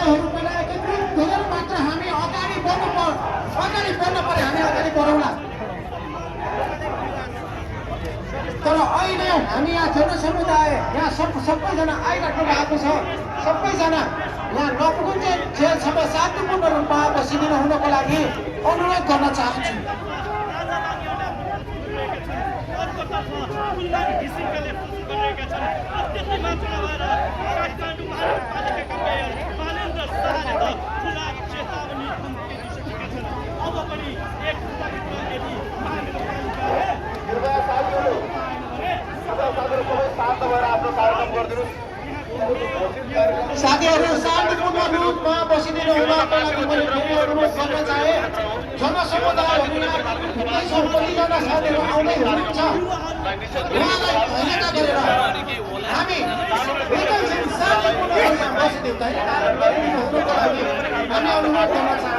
समुदायहरूको लागि एकीकृत गरेर मात्र हामी अगाडि बढ्नु पर्यो हामी अगाडि बढौँला तर अहिले हामी यहाँ जनसमुदाय यहाँ सबैजना आइराख्नु भएको छ सबैजना यहाँ नपुगुन्जेल जेलसम्म शान्तिपूर्ण रूपमा बसिदिनु हुनको लागि अनुरोध गर्न चाहन्छु साथीहरू शान्तिपूर्ण रूपमा बसिदिनु हुनको लागि मैले फेरि अनुरोध गर्न चाहे जनसमुदायहरू यहाँ कतिजना साथीहरू आउँदै हुनुहुन्छ उहाँलाई धन्यवाद गरेर हामी एकैछिन शान्तिपूर्ण रूपमा बसिदिउँ हुनको लागि हामी अनुरोध गर्न चाहन्छौँ